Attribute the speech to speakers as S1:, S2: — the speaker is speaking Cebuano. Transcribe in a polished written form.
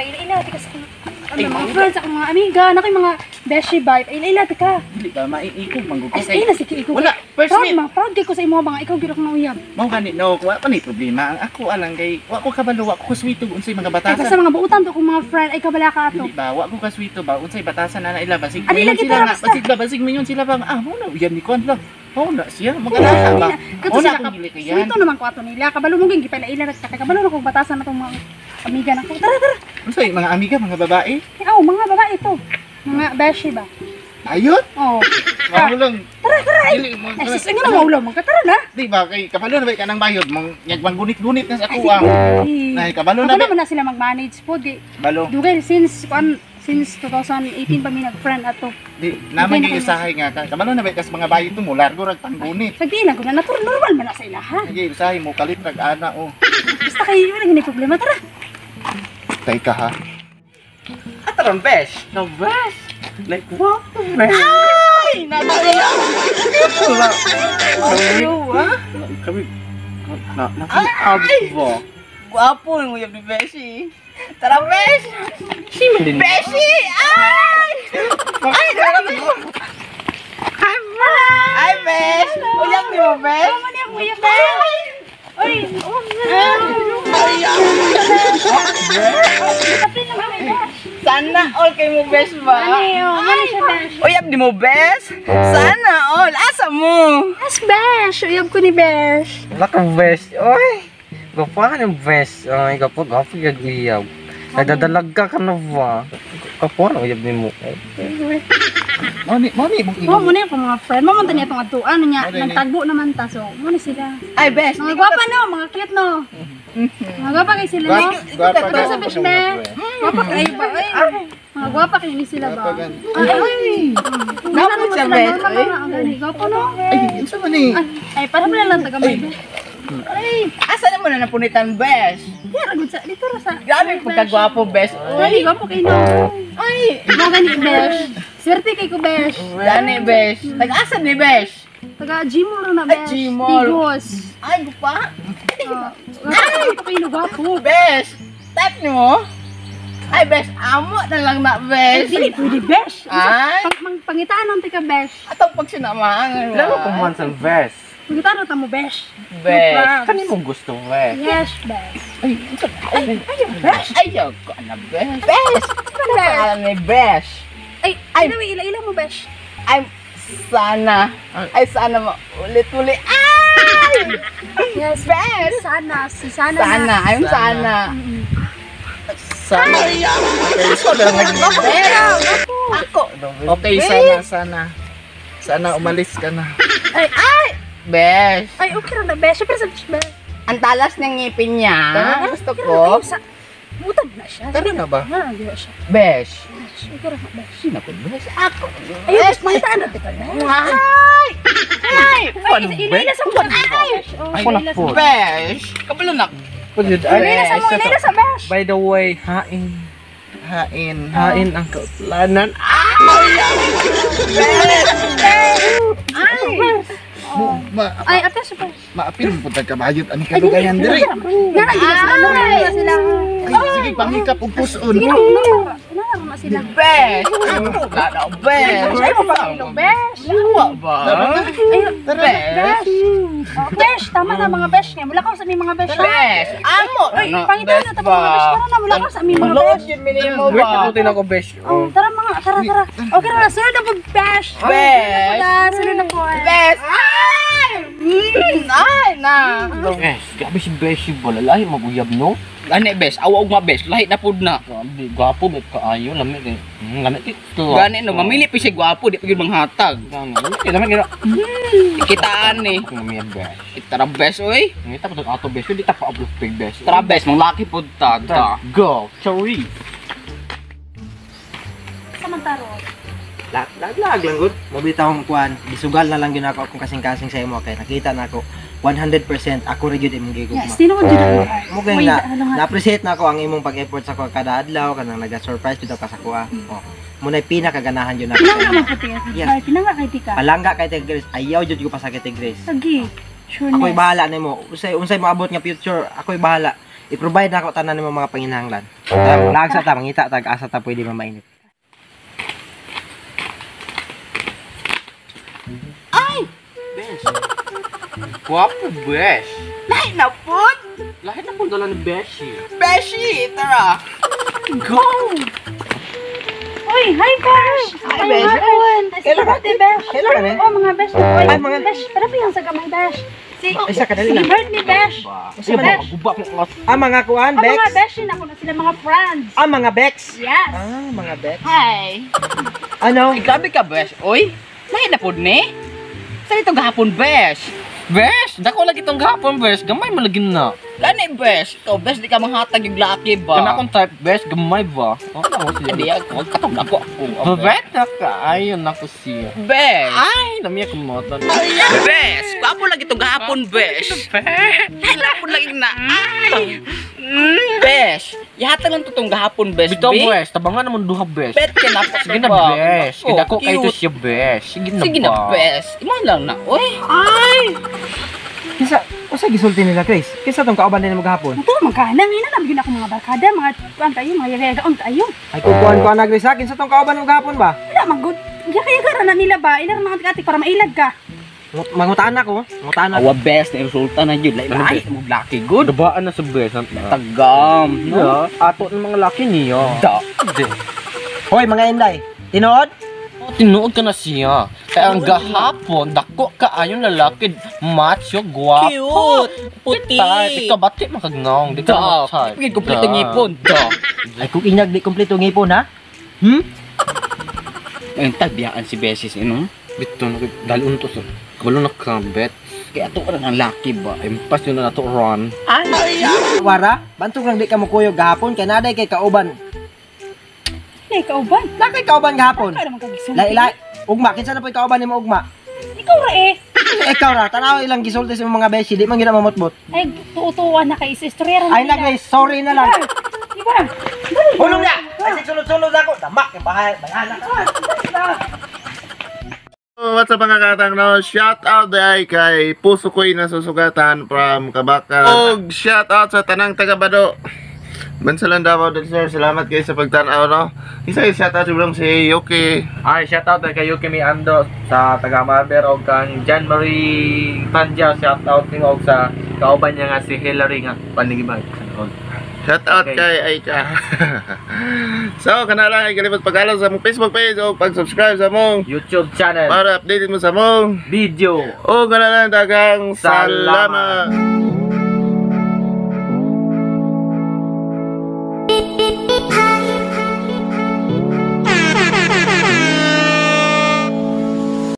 S1: Paila-ila tika sa akong mga friends, akong mga amiga, na kay mga beshi vibe. Paila-ila tika.
S2: Dili ba maiikog manggug ko
S1: Ay, ay na sige ikaw.
S2: Wala, first
S1: Proud
S2: meet.
S1: ma, proud kay ko sa imo mga ikaw gyud akong nauyab.
S2: Mao gani no, wa pa ni problema. Ang ako alang kay wa ko kabalo, wa ko kaswito unsay mga
S1: Ay basta
S2: batasan.
S1: mga buutan to akong mga friend ay kabala ka ato.
S2: Dili ba wa ko kaswito ba unsay batasan na ila basig.
S1: Ani
S2: mingon
S1: lagi
S2: sila
S1: tara,
S2: nga,
S1: basta.
S2: basig ba basig mingon sila ba ah mo na uyab ni kuan lang. Mao na siya magalasa ba.
S1: Kato
S2: Mao na
S1: sila
S2: akong
S1: ka.
S2: gilikayan.
S1: Swito naman ko ato nila. Kabalo mo gyud gipaila-ila ra ka. Kabalo na kong batasan na tong mga amiga nako. Tara, tara.
S2: Unsay mga amiga, mga babae?
S1: Ay, aw, mga babae to. Mga beshi ba?
S2: Ayot.
S1: Oh.
S2: Mao lang.
S1: Tara, tara. Ay,
S2: Dili mo.
S1: ay sis, nga na maulo man ka. Tara na.
S2: Di ba kay kabalo na ba ka ng bayod mong gunit-gunit na sa
S1: Ay,
S2: ako ang.
S1: sige.
S2: Nay kabalo na
S1: Kabalo
S2: ba?
S1: man na sila mag-manage po. Di,
S2: Balo.
S1: dugay since kuan since 2018 pa mi nag-friend ato.
S2: Di naman
S1: Okay na
S2: gyud
S1: kayo.
S2: usahay nga ka. Kabalo na ba kas mga bayod to mo largo rag panggunit.
S1: Pag di na gud na natural normal man na sa ilaha.
S2: Sige, usahay mo kalit rag ana oh.
S1: Basta kay wala gani problema, tara.
S2: Tay ka ha.
S3: Ataran, besh.
S4: The best. Like what? The best.
S3: Ay, nabaya. Ayaw, ah.
S4: Kami na na ba?
S3: Gwapo yung uyab ni Beshi. Tara, Besh!
S4: Siman din.
S3: Beshi! Ay! Ay, tara, Besh! Ay, Besh! Uyab ni mo, Besh?
S1: Tama niya akong uyab na. Oy, oh. Kapil naman kay Besh.
S3: Sana all kay mo, Besh ba?
S1: Ani, oh, mani siya Besh.
S3: Uyab ni mo, Besh? Sana all! Asa mo?
S1: Yes, Besh. Uyab ko ni Besh.
S4: Wala kang best. Oy. Gwapo ka ng best. Ay, gwapo, gwapo yung uyab. Nagdadalag ka ka na ba? Gwapo ang uyab ni mo.
S2: Mao ni mong
S1: Mo mo na yung mga friend. Mo man ta niya itong atuan niya.
S2: Mo na ni.
S1: Nagtagbo naman ta so. Mo na sila.
S3: Ay, Besh!
S1: Mga gwapa no, mga cute no. Mga gwapa kay sila no.
S2: Gwapa
S1: Pero sa Besh me. Gwapa kayo ba? Ay, mga gwapa kayo ni sila ba?
S2: Gwapa gan.
S1: Ay, ay.
S3: Napot siya, Besh.
S1: Normal na ang gani. Gwapa no.
S2: Ay, unsa man ni?
S1: Ay, ay, para mo na lang tagamay. Ay,
S3: Asa na mo na napunitan, Besh?
S1: yara gud sa dito ra sa.
S3: Grabe yung pagkagwapo, Besh.
S1: Ay, gwapa kayo no.
S3: Ay!
S1: Mo gani Besh. Swerte kay ko Besh.
S3: Dani, Besh. Nag-asa ni Besh?
S1: Taga Gmall ra na
S3: Ay,
S1: Besh.
S3: Gmall.
S1: Tigos.
S3: Ay, gupa.
S1: Ay, kayo no gwapo.
S3: Besh! Type ni mo? Ay, Besh, amo na lang na,
S1: Ay,
S3: Besh.
S1: dili pwede Besh.
S3: Ay!
S1: Pang, pang, pangitaan ang tika Besh.
S3: Atong pag sinamaan.
S4: Lalo kung man sa best.
S1: Pangitaan ta mo Besh.
S3: Besh.
S4: Kani mong gusto, best.
S1: Yes, Besh.
S2: Ay, unsa
S1: Ay, ay, Besh.
S3: Ayaw ko na, Besh. Besh! Ano pangalan ni Besh?
S1: Ay,
S3: Ay.
S1: ay, ila-ila mo Besh.
S3: Ay, sana. Ay, sana maulit-ulit. Ay!
S1: Yes,
S3: Besh!
S1: Sana, si Sana.
S3: Sana. Ayun, sana.
S2: Sana.
S3: Ako na lang Besh. Ako.
S2: Okay, sana sana. Sana umalis ka na.
S1: Ay,
S3: Ay! Besh.
S1: ay, okay ra na Besh. Siyempre sa Besh. Besh.
S3: Ang talas ng ngipin niya. Gusto
S1: Okay ra
S3: ko.
S1: na kayo sa Butag na siya.
S2: Tara na ba?
S1: Nga, gila siya.
S3: Besh.
S1: Besh, okay ra na Besh.
S3: Sino ko, Besh? Ako.
S1: Ay, Besh, pangitaan na tika Besh.
S3: Ay! Ay!
S1: Ay, ila-ila sa mo. Besh. Oh,
S4: Ako na
S1: ila-ila sa
S4: po.
S1: mo.
S3: Besh! Kabalo na.
S1: Ila-ila sa mo, ila-ila sa Besh.
S4: By the way, hain.
S2: Hain.
S4: Hain ang kautlanan.
S3: Ay!
S2: Mo ma
S1: Ay, ate siya Besh.
S2: maapil mo punta ka bayot ani kalugayan diri.
S1: Nga, gila sila. Normal na sila.
S2: Ay, sige pangikap og puson.
S1: Sige na, normal. Normal na sila.
S3: Besh! Ako na na, Besh!
S1: Ay, mapakilo, Besh.
S3: Luwa ba?
S1: Ay,
S2: Tara.
S3: Besh!
S1: Oh, Besh, tama na mga Besh nga. Mula ka sa aming mga Besh. ha?
S3: Besh! Amo!
S1: Ay, pangitan na tapos mga Besh. Tara na, mula ka sa aming mga
S3: Load
S1: Besh.
S3: yun minimo
S4: Wait,
S3: ba?
S4: nabuti na ko, best.
S1: Oh, tara mga, tara, tara. Okay na, sunod na po, Besh.
S3: Besh!
S1: Sunod na po.
S3: Besh! Ay! Ay! Na!
S4: Yes, grabe si Beshi ba? Lalahi maguyab, no?
S5: Gani bes, awa og ma bes, lahi na pud na.
S4: Grabe, gwapo, ba't kaayo? Lamig eh. Lamig eh.
S5: Gani no, mamili pa siya gwapo, di pa gyud manghatag.
S4: Lamig eh, lamig eh.
S5: Kitaan ni.
S4: Kung may best.
S5: Tara bes oy.
S4: Ngita pa ato best, di ta pa ablok pig best.
S5: Tara bes, manglaki pud ta. Ta.
S4: Go, sorry.
S1: Samantaro.
S6: Lag lag lag lang gud. Mabita akong kuan, gisugal na lang gyud ako akong kasing-kasing sa imo kay nakita na ako 100% ako ra gyud imong gigugma.
S1: Yes, tinuod jud ako.
S6: Mo kay
S1: Wait,
S6: na
S1: ano nga?
S6: na-appreciate na ako ang imong pag-effort sa ko kada adlaw kanang naga-surprise bitaw ka sa kuha. Oh. Mo nay pinakaganahan jud nako.
S1: Pinanga man puti.
S6: Yes.
S1: Ay, pinanga kay tika.
S6: Palangga kay Ate Grace, ayaw jud ko pasakit kay Grace.
S1: Sagi. Sureness.
S6: Ako'y bahala nimo. Unsay unsay moabot nga future, ako'y bahala. I-provide na ako tanan nimo mga panginahanglan. Tara, lag sa ta mangita tag asa ta pwede mamainit.
S4: Besh. Gwapo, besh.
S3: Lahi na pod.
S4: Lahat na po dala ni Beshi.
S3: Beshi, tara.
S4: Go!
S1: Uy, hi Besh!
S3: Hi, Besh.
S1: Kailan ka? Besh?
S6: Kailan ka, eh?
S1: Oh, mga Besh. Uy,
S6: Ay, mga-
S1: Besh, tara pa yung sa gamay, Besh. Si,
S6: Ay, sa kadali
S1: si
S6: lang.
S1: Bert ni Besh.
S6: Usa man
S1: Besh.
S4: Guba mo nga.
S6: Ah, mga kuan,
S1: Ang
S6: Bex.
S1: mga Besh, yun ako na sila mga friends.
S6: Ah, mga Bex.
S1: Yes.
S6: Ah, mga Bex.
S3: Hi.
S6: Ano?
S5: Ay, grabe ka, Besh. Oy, lahi na pod ni. Sa itong gahapon, Besh.
S4: Besh, dako lagi tong gahapon, Besh. Gamay mo lagi na.
S5: Gani, Besh. Ikaw, Besh, di ka manghatag yung laki ba?
S4: Kana akong type, Besh, gamay ba? Oh, ano siya?
S5: Hindi, ako. Katong ako ako.
S4: Babet na ka. Ayun ako siya.
S5: Besh.
S4: Ay, namiya ko mo.
S5: Besh, gwapo lagi itong gahapon, Besh. Lahi na pod lagi na. Ay. Besh, ihatag lang to tong gahapon, Besh.
S4: Bitaw,
S5: Be.
S4: Besh. Tabangan naman duha, Besh.
S5: Bet ka na po.
S4: Sige na, Besh. Kaya dako kayo to siya, Besh. Sige na
S5: Sige na,
S4: ba?
S5: Besh. Imo lang na, oy.
S6: Kinsa usa gisulti nila, Chris? Kinsa tong kauban din mo gahapon?
S1: Ito, magkana. Ngayon na yun ako mga barkada, mga kuan kayo, mga yagayagaon kayo.
S6: Ay kukuan ko na Chris ha, kinsa tong kauban mo gahapon ba?
S1: Wala, man good. Yagayagara na nila ba? Ilan mga atik para mailag ka.
S6: Mangutaan ako, mangutaan ako.
S5: Awa, Besh, na resulta na yun. Lahi lahi mo laki good.
S4: Dabaan na sa Besh.
S5: Tagam. No?
S4: No? Ato ng mga laki niya.
S5: Da.
S6: Hoy, mga inday. Tinuod?
S4: Oh, tinuod ka na siya. Kaya ang gahapon, dako ka ayon lalaki, macho, gwapo.
S5: Cute. Puti.
S4: Type. Ikaw bati makagnong. Di ka
S5: Da.
S4: type.
S5: Pagid kompleto ng ipon. Da.
S6: Ay kung inyag di kompleto ngipon ha. Hmm?
S5: Ang tagbiyaan si Besis, ino.
S4: Bito, dahil untos. Kabalo na ka, bet.
S5: Kaya ato ka ang laki ba?
S4: Impas yun na nato, Ron.
S5: Ay!
S6: Wara, bantog lang di ka mukuyog gahapon kay naday kay kauban.
S1: Ay, kauban.
S6: Na kay kauban gahapon.
S1: Ikaw naman kagisulti.
S6: Lai lai, ugma kinsa na po'y kauban nimo ugma?
S1: Ikaw ra eh.
S6: Ikaw ra, tanaw ilang gisulti sa imong mga beshi, di man gid na mamutbot.
S1: Ay, tuo-tuwa na kay istorya ra
S6: Ay na Grace, sorry na lang.
S1: Diba?
S6: Hulong na. Ay sulod-sulod ako. Damak kay bahay, bayana ka.
S2: What's up mga katang no? Shout out ay kay Puso Ko'y Nasusugatan from Kabakan. Og shout out sa tanang taga Bado. Bansalan Davao del Sur, salamat kayo sa pagtanaw no. Isa shout out si si Yuki.
S4: Ay, shout out kay Yuki Miando sa taga Marber og kang John Marie Tanja, shout out nimo og sa kauban niya nga si Hillary nga panigibay.
S2: Shout out
S4: Okay.
S2: kay Aika. So, kana lang ay kalimot pag-follow sa mong Facebook page o pag-subscribe sa mong
S4: YouTube channel,
S2: para updated mo sa mong
S4: video.
S2: o kana lang daghang
S4: Salamat.
S2: salamat.